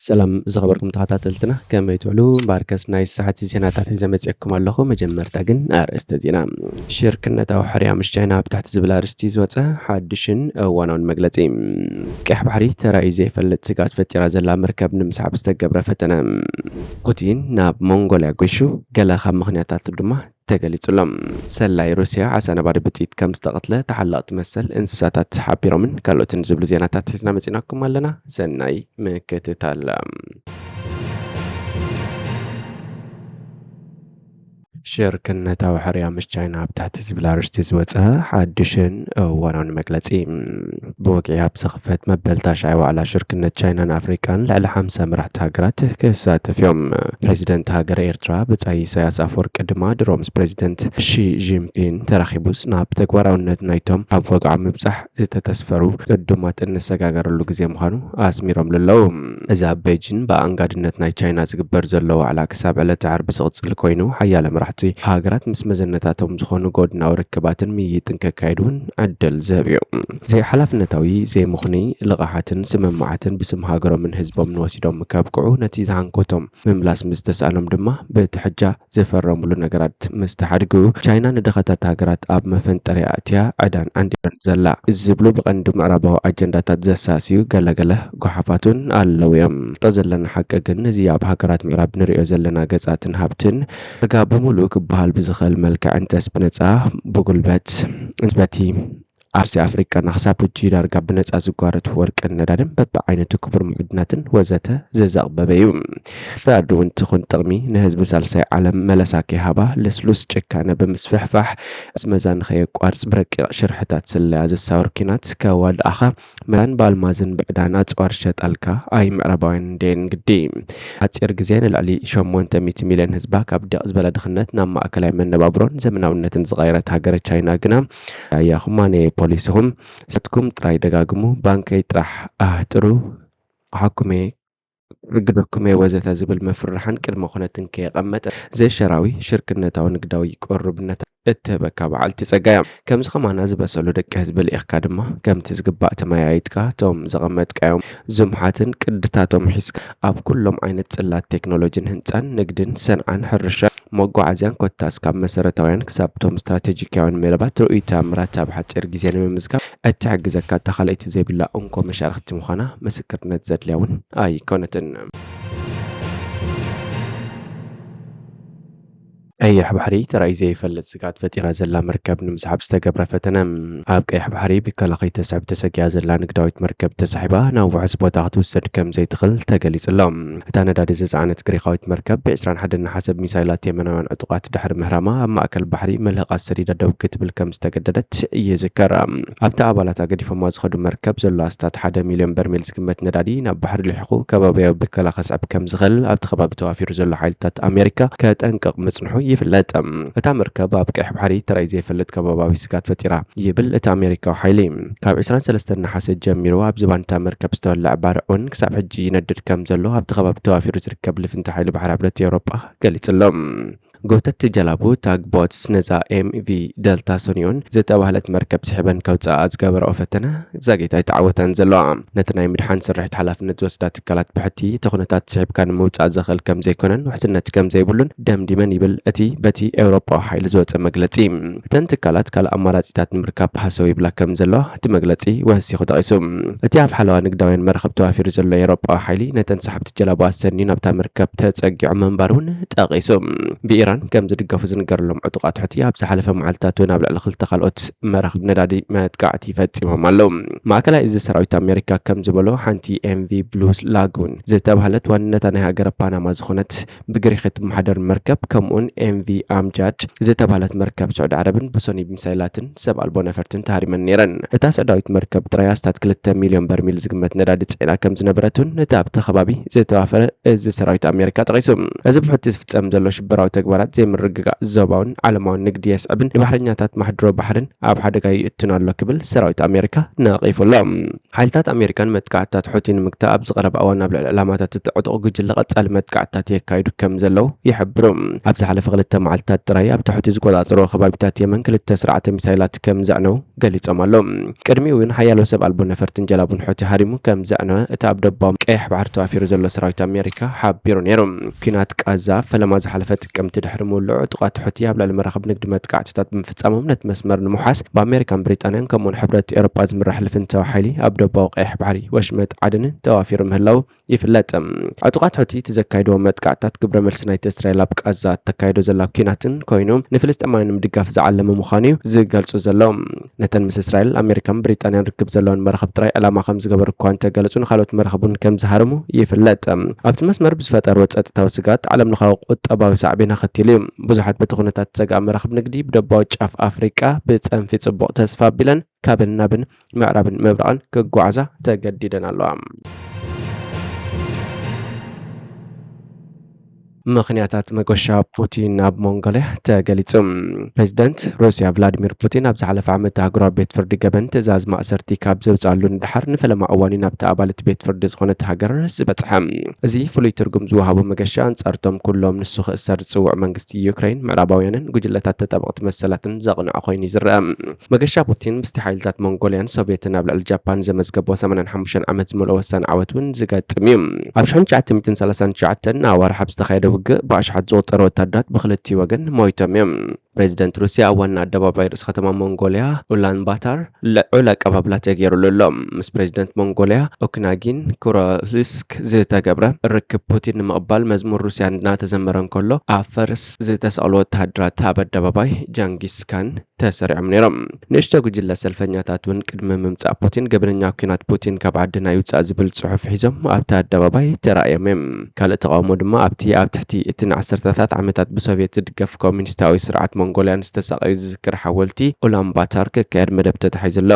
ሰላም ዝኸበርኩም ተኸታተልትና፣ ከመይ ትውዕሉ? እምበኣርከስ ናይ ሰዓት ዜናታት ሒዘ መጺአኩም ኣለኹ። መጀመርታ ግን ኣርእስተ ዜና። ሽርክነታዊ ሕርያ ምስ ቻይና ኣብ ትሕቲ ዝብል ኣርእስቲ ዝወጸ ሓድሽን እዋናውን መግለጺ። ቀይሕ ባሕሪ ተራእዩ ዘይፈልጥ ስግኣት ፈጢራ ዘላ መርከብ ንምስሓብ ዝተገብረ ፈተነ። ፑቲን ናብ ሞንጎልያ ጒሹ፣ ገለ ካብ ምኽንያታቱ ድማ ተገሊጹ ኣሎ። ሰላይ ሩስያ ዓሳ ነባሪ ብጥይት ከም ዝተቐትለ ተሓለቕቲ መሰል እንስሳታት ሓቢሮምን ካልኦትን ዝብሉ ዜናታት ሒዝና መጺናኩም ኣለና። ሰናይ ምክትታል። ሽርክነታዊ ሕርያ ምስ ቻይና ኣብ ትሕቲ ዝብል ኣርእስቲ ዝወጸ ሓድሽን እዋናውን መግለጺ። ብወግዒ ኣብ ዝኽፈት መበል ታሽዓይ ዋዕላ ሽርክነት ቻይናን ኣፍሪቃን ልዕሊ ሓምሳ መራሕቲ ሃገራት ክሳተፍ እዮም። ፕሬዚደንት ሃገረ ኤርትራ ብጻይ ኢሳያስ ኣፈወርቂ ድማ ድሮ ምስ ፕሬዚደንት ሺ ጂንፒን ተራኺቡስ ናብ ተግባራውነት ናይቶም ኣብ ወግዓዊ ምብጻሕ ዝተተስፈሩ ቅዱማት እንሰጋገረሉ ግዜ ምዃኑ ኣስሚሮምሉ ኣለዉ። እዚ ኣብ ቤጂን ብኣንጋድነት ናይ ቻይና ዝግበር ዘሎ ዋዕላ ክሳብ ዕለተ ዓርቢ ዝቕጽል ኮይኑ፣ ሓያለ መራሕቲ ሃገራት ምስ መዘነታቶም ዝኾኑ ጎድናዊ ርክባትን ምይይጥን ከካይዱ እውን ዕድል ዝህብ እዩ። ዘይሓላፍነታዊ፣ ዘይምኽኑይ ልቓሓትን ስምምዓትን ብስም ሃገሮምን ህዝቦምን ወሲዶም ከብቅዑ፣ ነቲ ዝሃንኮቶም ምምላስ ምስ ተሳእኖም ድማ ብትሕጃ ዝፈረሙሉ ነገራት ምስ ተሓድጉ፣ ቻይና ንድኻታት ሃገራት ኣብ መፈንጠርያ ኣእትያ ዕዳን ዓንዲራን ዘላ ዝብሉ ብቐንዱ ምዕራባዊ ኣጀንዳታት ዘሳስዩ ገለገለ ጓሓፋት እውን ኣለዉ እዮም። ጦ ዘለና ሓቂ ግን እዚ ኣብ ሃገራት ምዕራብ ንሪኦ ዘለና ገጻትን ሃብትን ዳርጋ ብምሉእ ክበሃል ብዝኽእል መልክዕ እንተስ ብነጻ ብጉልበት እንስ በቲ ዓርሲ ኣፍሪቃና ክሳብ ሕጂ ዳርጋ ብነጻ ዝጓረት ወርቅን ነዳድን በብዓይነቱ ክቡር መዕድናትን ወዘተ ዘዛቕበበ እዩ። ነዳዲ እውን ትኹን ጥቕሚ ንህዝቢ ሳልሳይ ዓለም መለሳ ከይሃባ ልስሉስ ጭካነ ብምስፍሕፋሕ ኣስመዛ ንኸየቋርጽ ብረቂቕ ሽርሕታት ስለያ ዘሳወር ኲናት ከዋድኣኻ መዳን ብኣልማዝን ብዕዳን ኣጽዋር ሸጣልካ ኣይ ምዕራባውያን እንድየን ግዲ። ሓጺር ግዜ ንልዕሊ ሸሞንተ ሚእቲ ሚልዮን ህዝባ ካብ ደቕ ዝበለ ድኽነት ናብ ማእከላይ መነባብሮን ዘመናውነትን ዝቐየረት ሃገረ ቻይና ግና ኣያኹም ኣነ ፖሊስኹም ሰትኩም ጥራይ ደጋግሙ፣ ባንከይ ጥራሕ ኣህጥሩ፣ ክሓኩሜ፣ ክርግደኩሜ ወዘተ ዝብል ምፍርራሕን ቅድመ ኩነትን ከየቐመጠ ዘይሸራዊ ሽርክነታዊ ንግዳዊ ቅሩብነት እትህበካ በዓልቲ ጸጋ እያ። ከምዚ ከማና ዝበሰሉ ደቂ ህዝቢ ልኢኽካ ድማ ከምቲ ዝግባእ ተመያይጥካ እቶም ዘቐመጥካዮም ዝምሓትን ቅድታቶም ሒዝካ ኣብ ኩሎም ዓይነት ጽላት ቴክኖሎጂን ህንጻን ንግድን ሰንዓን ሕርሻ መጓዓዝያን ኮታስ ካብ መሰረታውያን ክሳብ እቶም ስትራቴጂካውያን መደባት ርኡይ ተኣምራት ኣብ ሓጺር ግዜ ንምምዝጋብ እትሕግዘካ እታ ካልኣይቲ ዘይብላ እንኮ መሻርኽቲ ምዃና ምስክርነት ዘድልያ እውን ኣይኮነትን። ቀይሕ ባሕሪ ተራእዩ ዘይፈልጥ ስግኣት ፈጢራ ዘላ መርከብ ንምስሓብ ዝተገብረ ፈተነ። ኣብ ቀይሕ ባሕሪ ብከላ ከይተስዕብ ተሰጊኣ ዘላ ንግዳዊት መርከብ ተሳሒባ ናብ ውሑስ ቦታ ክትውሰድ ከም ዘይትኽእል ተገሊጹ ኣሎ። እታ ነዳዲ ዝጸዓነት ግሪኻዊት መርከብ ብ ዕስራን ሓደን ነሓሰ ብሚሳይላት የመናውያን ዕጡቓት ድሕሪ ምህራማ ኣብ ማእከል ባሕሪ መልህቓ ሰዲዳ ደው ክትብል ከም ዝተገደደት ይዝከር። ኣብታ ኣባላታ ገዲፎማ ዝኸዱ መርከብ ዘሎ ኣስታት ሓደ ሚልዮን በርሜል ዝግመት ነዳዲ ናብ ባሕሪ ልሒኹ ከባቢያዊ ብከላ ከስዕብ ከም ዝኽእል ኣብቲ ከባቢ ተዋፊሩ ዘሎ ሓይልታት ኣሜሪካ ከጠንቅቕ ምጽንሑ ይፍለጥ። እታ መርከብ ኣብ ቀይሕ ባሕሪ ተራእዩ ዘይፈልጥ ከባባዊ ስግኣት ፈጢራ ይብል እቲ ኣሜሪካዊ ሓይሊ። ካብ ዕስራን ሰለስተን ነሓሰ ጀሚሩ ኣብ ዝባን እታ መርከብ ዝተወልዐ ባርዕ እውን ክሳብ ሕጂ ይነድድ ከም ዘሎ ኣብቲ ከባቢ ተዋፊሩ ዝርከብ ልፍንቲ ሓይሊ ባሕሪ ሕብረት ኤውሮጳ ገሊጹ ኣሎ። ጎብተቲ ጀላቡ ታግቦትስ ነዛ ኤም ቪ ደልታ ሶኒዮን ዝተባህለት መርከብ ስሒበን ከውፅኣ ዝገበረኦ ፈተነ ዛጊት ኣይተዓወተን ዘለዋ። ነቲ ናይ ምድሓን ስርሒት ሓላፍነት ዝወስዳ ትካላት ብሕቲ እቲ ኩነታት ስሒብካ ንምውፃእ ዘኽእል ከም ዘይኮነን ውሕስነት ከም ዘይብሉን ደምዲመን ይብል እቲ በቲ ኤውሮጳዊ ሓይሊ ዝወፀ መግለፂ። እተን ትካላት ካልእ ኣማራፂታት ንምርካብ ሃሰው ይብላ ከም ዘለዋ እቲ መግለፂ ወሲኹ ጠቒሱ። እቲ ኣብ ሓለዋ ንግዳውያን መራኽብ ተዋፊሩ ዘሎ ኤውሮጳዊ ሓይሊ ነተን ሰሓብቲ ጀላቡ ኣሰንዩ ናብታ መርከብ ተጸጊዑ ምንባሩ እውን ጠቒሱ። ብኢራን ከም ዝድገፉ ዝንገረሎም ዕጡቓት ሑቲ ኣብ ዝሓለፈ መዓልትታት እውን ኣብ ልዕሊ ክልተ ካልኦት መራኽብ ነዳዲ መጥቃዕቲ ፈጺሞም ኣለዉ። ማእከላይ እዚ ሰራዊት ኣሜሪካ ከም ዝበሎ ሓንቲ ኤም ቪ ብሉ ላጉን ዝተባህለት ዋንነታ ናይ ሃገረ ፓናማ ዝኾነት ብግሪኽ እትመሓደር መርከብ ከምኡውን ኤም ቪ ኣምጃድ ዝተባህለት መርከብ ስዑዲ ዓረብን ብሶኒ ሚሳይላትን ሰብ ኣልቦ ነፈርትን ተሃሪመን ነይረን። እታ ስዑዳዊት መርከብ ጥራይ ኣስታት ክልተ ሚልዮን በርሚል ዝግመት ነዳዲ ጽዒና ከም ዝነበረትን እቲ ኣብቲ ከባቢ ዝተዋፈረ እዚ ሰራዊት ኣሜሪካ ጠቒሱ። እዚ ብሑቲ ዝፍጸም ዘሎ ሽበራዊ ተግባራት ዘይምርግጋእ ዞባውን ዓለማውን ንግዲ የስዕብን ንባሕረኛታት ማሕድሮ ባሕርን ኣብ ሓደጋ ይእቱን ኣሎ ክብል ሰራዊት ኣሜሪካ ነቒፉ ኣሎ። ሓይልታት ኣሜሪካ ንመጥቃዕትታት ሑቲ ንምግታእ ኣብዚ ቀረባ እዋን ኣብ ልዕሊ ዕላማታት እቲ ዕጡቕ ጉጅለ ቀጻሊ መጥቃዕትታት የካይዱ ከም ዘለዉ ይሕብሩ። ኣብ ዝሓለፈ ክልተ መዓልትታት ጥራይ ኣብቲ ሑቲ ዝቆጻጸርዎ ከባቢታት የመን ክልተ ስርዓተ ሚሳይላት ከም ዘዕነዉ ገሊጾም ኣለዉ። ቅድሚኡ እውን ሓያሎ ሰብ ኣልቦ ነፈርትን ጀላቡን ሑቲ ሃሪሙ ከም ዘዕነወ እቲ ኣብ ደቡባዊ ቀይሕ ባሕሪ ተዋፊሩ ዘሎ ሰራዊት ኣሜሪካ ሓቢሩ ነይሩ። ኲናት ቃዛ ፈለማ ዝሓለፈ ጥቅምቲ ድሕሪ ምውልዑ፣ ዕጡቓት ሑቲ ኣብ ልዕሊ መራኽብ ንግዲ መጥቃዕትታት ብምፍጻሞም፣ ነቲ መስመር ንምውሓስ ብኣሜሪካን ብሪጣንያን ከምኡውን ሕብረት ኤውሮጳ ዝምራሕ ልፍንታዊ ሓይሊ ኣብ ደቡባዊ ቀይሕ ባሕሪ ወሽመጥ ዓደንን ተዋፊሩ ምህላዉ ይፍለጥ። ዕጡቓት ሑቲ እቲ ዘካየድዎ መጥቃዕትታት ግብረ መልሲ ናይቲ እስራኤል ኣብ ቃዛ እተካይዶ ዘላ ኲናትን ኮይኑ፣ ንፍልስጤማውያን ንምድጋፍ ዝዓለመ ምዃኑ እዩ ዝገልጹ ዘለዉ። ነተን ምስ እስራኤል፣ ኣሜሪካን ብሪጣንያን ርክብ ዘለወን መራኽብ ጥራይ ዕላማ ከም ዝገበሩ እኳ እንተገለጹ፣ ንኻልኦት መራኽብ እውን ከም ዝሃረሙ ይፍለጥ። ኣብቲ መስመር ብዝፈጠርዎ ጸጥታዊ ስግኣት፣ ዓለምለኻዊ ቁጠባዊ ሳዕቤን ኣኸቲሉ እዩ። ብዙሓት በቲ ኩነታት ዝሰግኣ መራኽብ ንግዲ ብደቡባዊ ጫፍ ኣፍሪቃ ብጸንፊ ጽቡቕ ተስፋ ኣቢለን ካብን ናብን ምዕራብን ምብራቕን ክጓዓዛ ተገዲደን ኣለዋ። ምኽንያታት መገሻ ፑቲን ናብ ሞንጎልያ ተገሊጹ። ፕሬዚደንት ሩስያ ቭላዲሚር ፑቲን ኣብ ዝሓለፈ ዓመት ኣህጉራዊ ቤት ፍርዲ ገበን ትእዛዝ ማእሰርቲ ካብ ዘውፅኣሉ ንደሓር ንፈለማ እዋን እዩ ናብቲ ኣባል እቲ ቤት ፍርዲ ዝኾነት ሃገር ዝበፅሐ። እዚ ፍሉይ ትርጉም ዝወሃቦ መገሻ ኣንጻርቶም ኩሎም ንሱ ክእሰር ዝጽውዕ መንግስቲ ዩክሬን፣ ምዕራባውያንን ጉጅለታት ተጣበቕቲ መሰላትን ዘቕንዐ ኮይኑ ይዝረአ። መገሻ ፑቲን ምስቲ ሓይልታት ሞንጎልያን ሶቭየትን ኣብ ልዕሊ ጃፓን ዘመዝገቦ ሰማንያን ሓሙሽተን ዓመት ዝመልኦ ወሳኒ ዓወት እውን ዝገጥም እዩ። ኣብ ሽሕን ትሽዓተ ሚእትን ሰላሳን ትሽዓተን ኣዋርሕ ኣብ ዝተኻየደ ውግእ ብኣሽሓት ዝቑጸሩ ወታደራት ብኽልቲኡ ወገን ሞይቶም እዮም። ፕሬዚደንት ሩስያ ኣብ ዋና ኣደባባይ ርእሰ ከተማ ሞንጎልያ ኡላንባታር ልዑል ኣቀባብላ ተገይሩሉ ኣሎ። ምስ ፕሬዚደንት ሞንጎልያ ኦክናጊን ኩራልስክ ዝተገብረ ርክብ ፑቲን ንምቕባል መዝሙር ሩስያ እናተዘመረ እንከሎ ኣብ ፈረስ ዝተሰቕሉ ወተሃደራት ኣብ ኣደባባይ ጃንጊስ ካን ተሰሪዖም ነይሮም። ንእሽቶ ጉጅለ ሰልፈኛታት እውን ቅድሚ ምምጻእ ፑቲን ገበነኛ ኲናት ፑቲን ካብ ዓድና ይውጻእ ዝብል ጽሑፍ ሒዞም ኣብቲ ኣደባባይ ተራእዮም እዮም። ካልእ ተቓውሞ ድማ ኣብቲ ኣብ ትሕቲ እቲ ንዓሰርተታት ዓመታት ብሶቭየት ዝድገፍ ኮሚኒስታዊ ስርዓት ሞንጎልያን ዝተሳቐዩ ዝዝክር ሓወልቲ ኡላምባታር ክካየድ መደብ ተታሒዙ ኣሎ።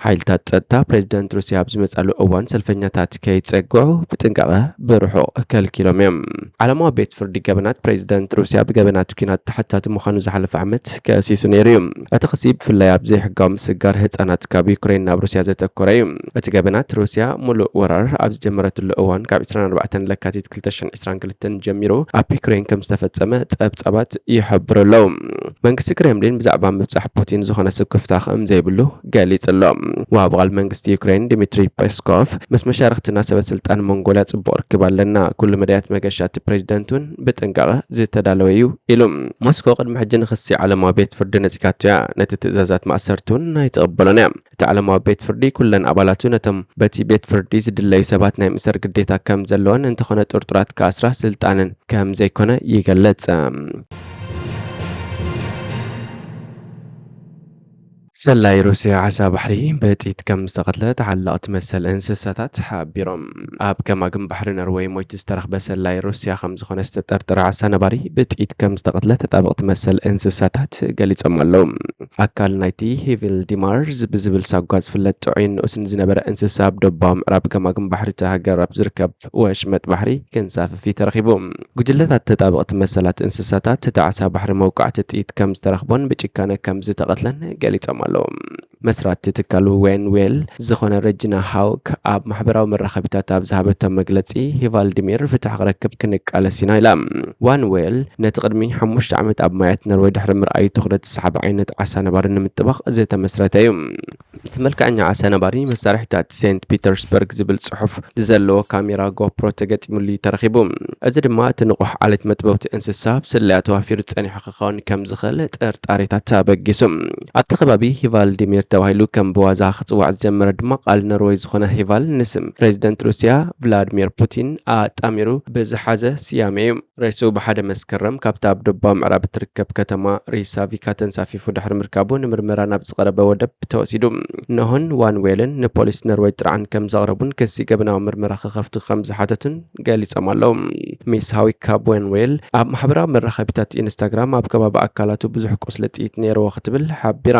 ሓይልታት ጸጥታ ፕሬዚደንት ሩስያ ኣብ ዝመጻሉ እዋን ሰልፈኛታት ከይጸግዑ ብጥንቃቐ ብርሑቕ ከልኪሎም እዮም። ዓለማዊ ቤት ፍርዲ ገበናት ፕሬዚደንት ሩስያ ብገበናት ኲናት ተሓታቲ ምዃኑ ዝሓለፈ ዓመት ከሲሱ ነይሩ እዩ። እቲ ክሲ ብፍላይ ኣብ ዘይሕጋዊ ምስግጋር ህጻናት ካብ ዩክሬን ናብ ሩስያ ዘተኮረ እዩ። እቲ ገበናት ሩስያ ሙሉእ ወራር ኣብ ዝጀመረትሉ እዋን ካብ ዕስራን ኣርባዕተን ለካቲት ክልተ ሽሕን ዕስራን ክልተን ጀሚሩ ኣብ ዩክሬን ከም ዝተፈጸመ ጸብጻባት ይሕብሩ ኣለዉ። መንግስቲ ክሬምሊን ብዛዕባ ምብጻሕ ፑቲን ዝኾነ ስክፍታ ከም ዘይብሉ ገሊጹ ኣሎ። ወሃቢ ቃል መንግስቲ ዩክሬን ዲሚትሪ ፔስኮቭ ምስ መሻርኽትና ሰበ ስልጣን ሞንጎልያ ጽቡቕ ርክብ ኣለና። ኩሉ መዳያት መገሻ እቲ ፕሬዚደንት እውን ብጥንቃቐ ዝተዳለወ እዩ ኢሉ። ሞስኮ ቅድሚ ሕጂ ንክሲ ዓለማዊ ቤት ፍርዲ ነጺጋቶ እያ። ነቲ ትእዛዛት ማእሰርቲ እውን ኣይትቕበሎን እያ። እቲ ዓለማዊ ቤት ፍርዲ ኩለን ኣባላቱ ነቶም በቲ ቤት ፍርዲ ዝድለዩ ሰባት ናይ ምእሳር ግዴታ ከም ዘለወን፣ እንተኾነ ጥርጡራት ክኣስራ ስልጣነን ከም ዘይኮነ ይገልጽ። ሰላይ ሩስያ ዓሳ ባሕሪ ብጥይት ከም ዝተቐትለ ተሓለቕቲ መሰል እንስሳታት ሓቢሮም። ኣብ ገማግም ባሕሪ ነርወይ ሞይቱ ዝተረኽበ ሰላይ ሩስያ ከም ዝኾነ ዝተጠርጠረ ዓሳ ነባሪ ብጥይት ከም ዝተቐትለ ተጣበቕቲ መሰል እንስሳታት ገሊጾም ኣለዉ። ኣካል ናይቲ ሂቪል ዲማር ብዝብል ሳጓ ዝፍለጥ ጥዑይን ንኡስን ዝነበረ እንስሳ ኣብ ደቡባዊ ምዕራብ ገማግም ባሕሪ እታ ሃገር ኣብ ዝርከብ ወሽመጥ ባሕሪ ክንሳፍፍ እዩ ተረኺቡ። ጉጅለታት ተጣበቕቲ መሰላት እንስሳታት እቲ ዓሳ ባሕሪ መውቃዕቲ ጥይት ከም ዝተረኽቦን ብጭካነ ከም ዝተቐትለን ገሊጾም ኣለዉ። መስራቲ ትካል ዌን ዌል ዝኾነ ረጂና ሃውክ ኣብ ማሕበራዊ መራኸቢታት ኣብ ዝሃበቶ መግለጺ፣ ሂቫልዲሚር ፍትሒ ክረክብ ክንቃለስ ኢና ኢላ። ዋን ዌል ነቲ ቅድሚ ሓሙሽተ ዓመት ኣብ ማያት ነርወይ ድሕሪ ምርኣዩ ትኹረት ዝሰሓበ ዓይነት ዓሳ ነባሪ ንምጥባቕ ዝተመስረተ እዩ። እቲ መልክዐኛ ዓሳ ነባሪ መሳርሒታት ሴንት ፒተርስበርግ ዝብል ጽሑፍ ዘለዎ ካሜራ ጎፕሮ ተገጢሙሉ እዩ ተረኺቡ። እዚ ድማ እቲ ንቑሕ ዓሌት መጥበውቲ እንስሳ ኣብ ስለያ ተዋፊሩ ጸኒሑ ክኸውን ከም ዝኽእል ጥርጣሬታት ኣበጊሱ። ኣብቲ ከባቢ ሂቫልዲሚር ተባሂሉ ከም ብዋዛ ክጽዋዕ ዝጀመረ ድማ ቃል ነርወይ ዝኾነ ሂቫል ንስም ፕሬዚደንት ሩስያ ቭላድሚር ፑቲን ኣጣሚሩ ብዝሓዘ ስያሜ እዩ። ሬሱ ብሓደ መስከረም ካብታ ኣብ ደቡባዊ ምዕራብ እትርከብ ከተማ ሪሳቪካ ተንሳፊፉ ድሕሪ ምርካቡ ንምርመራ ናብ ዝቐረበ ወደብ ተወሲዱ። ኖሆን ዋን ዌልን ንፖሊስ ነርወይ ጥርዓን ከም ዘቕረቡን ክሲ ገበናዊ ምርመራ ክኸፍቱ ከም ዝሓተቱን ገሊጾም ኣለዉ። ሚስ ሃዊካ ቦንዌል ኣብ ማሕበራዊ መራኸቢታት ኢንስታግራም ኣብ ከባቢ ኣካላቱ ብዙሕ ቁስሊ ጥይት ነይርዎ ክትብል ሓቢራ።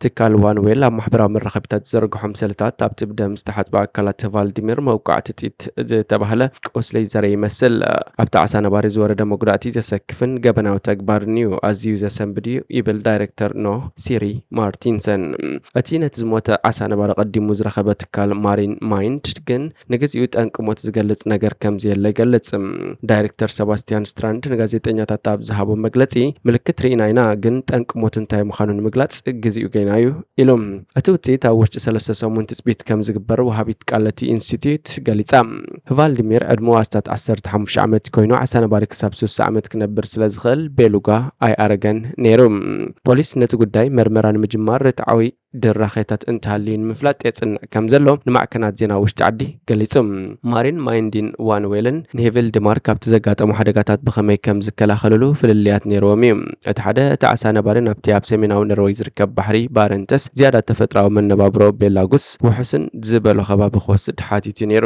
ትካል ዋን ዌል ኣብ ማሕበራዊ መራኸቢታት ዝዘርግሖ ምስልታት ኣብቲ ብደም ዝተሓጽበ ኣካላት ቫልዲሚር መውቃዕቲ ጥይት ዝተባህለ ቁስሊ ዘርኢ ይመስል። ኣብቲ ዓሳ ነባሪ ዝወረደ መጉዳእቲ ዘሰክፍን ገበናዊ ተግባርን እዩ፣ ኣዝዩ ዘሰንብድ እዩ ይብል ዳይሬክተር ኖህ ሲሪ ማርቲንሰን። እቲ ነቲ ዝሞተ ዓሳ ነባሪ ቀዲሙ ዝረኸበ ትካል ማሪን ማይንድ ግን ንግዚኡ ጠንቂ ሞት ዝገልጽ ነገር ከም ዘየለ ይገልጽ። ዳይሬክተር ሰባስቲያን ስትራንድ ንጋዜጠኛታት ኣብ ዝሃቦ መግለጺ፣ ምልክት ርኢና ኢና፣ ግን ጠንቂ ሞቱ እንታይ ምዃኑ ንምግላጽ ግዚኡ ገና እዩ ኢሉ። እቲ ውፅኢት ኣብ ውሽጢ ሰለስተ ሰሙን ትፅቢት ከም ዝግበር ወሃቢት ቃል እቲ ኢንስቲትዩት ገሊፃ። ቫልዲሚር ዕድመኡ ኣስታት ዓሰርተ ሓሙሽተ ዓመት ኮይኑ ዓሳ ነባሪ ክሳብ ስሳ ዓመት ክነብር ስለ ዝኽእል ቤሉጋ ኣይኣረገን ነይሩ። ፖሊስ ነቲ ጉዳይ መርመራ ንምጅማር ርትዓዊ ድራኼታት እንተሃልዩ ንምፍላጥ የጽንዕ ከም ዘሎ ንማዕከናት ዜና ውሽጢ ዓዲ ገሊጹ። ማሪን ማይንዲን ዋን ዌልን ንሄቨል ድማር ካብቲ ዘጋጠሙ ሓደጋታት ብኸመይ ከም ዝከላኸልሉ ፍልልያት ነይርዎም እዩ። እቲ ሓደ፣ እቲ ዓሳ ነባሪ ናብቲ ኣብ ሰሜናዊ ነርወይ ዝርከብ ባሕሪ ባረንተስ ዝያዳ ተፈጥራዊ መነባብሮ ቤላጉስ ውሑስን ዝበሎ ከባቢ ክወስድ ሓቲቱ ነይሩ።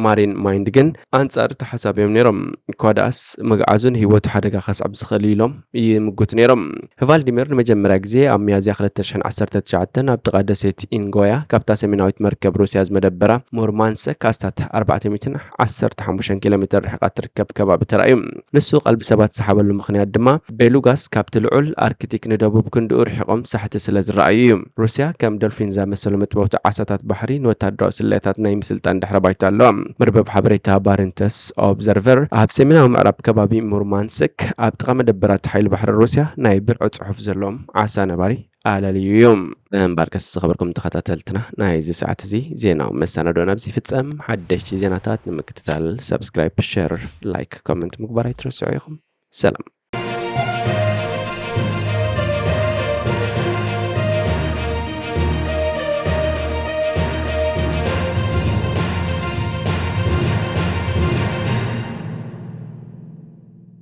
ማሪን ማይንድ ግን ኣንጻር እቲ ሓሳብ እዮም ነይሮም። እኳ ደኣስ ምግዓዙ ንህይወቱ ሓደጋ ከስዕብ ዝኽእል እዩ ኢሎም ይምጉቱ ነይሮም። ቫልዲሚር ንመጀመርያ ግዜ ኣብ ሚያዝያ ክልተ ሽሕን ዓሰርተ ትሽዓተን ኣብ ጥቓ ደሴት ኢንጎያ ካብታ ሰሜናዊት መርከብ ሩስያ ዝመደበራ ሙርማንስክ ኣስታት ኣርባዕተ ሚእትን ዓሰርተ ሓሙሽተን ኪሎ ሜትር ርሕቓ ትርከብ ከባቢ ተራእዩ። ንሱ ቀልቢ ሰባት ዝሰሓበሉ ምኽንያት ድማ ቤሉጋስ ካብቲ ልዑል ኣርክቲክ ንደቡብ ክንድኡ ርሒቖም ሳሕቲ ስለ ዝረኣዩ እዩ። ሩስያ ከም ዶልፊን ዝኣመሰሉ መጥበውቲ ዓሳታት ባሕሪ ንወታደራዊ ስለያታት ናይ ምስልጣን ድሕረ ባይታ ኣለዋ። መርበብ ሓበሬታ ባረንተስ ኦብዘርቨር ኣብ ሰሜናዊ ምዕራብ ከባቢ ሙርማንስክ ኣብ ጥቓ መደበራት ሓይሊ ባሕሪ ሩስያ ናይ ብርዒ ጽሑፍ ዘለዎም ዓሳ ነባሪ ኣለልዩ እዩ። እምበኣርከስ ዝኸበርኩም ተኸታተልትና ናይዚ ሰዓት እዚ ዜናዊ መሰናዶና ኣብዚ ይፍጸም። ሓደሽቲ ዜናታት ንምክትታል ሰብስክራይብ፣ ሸር፣ ላይክ፣ ኮመንት ምግባር ኣይትረስዑ ኢኹም። ሰላም።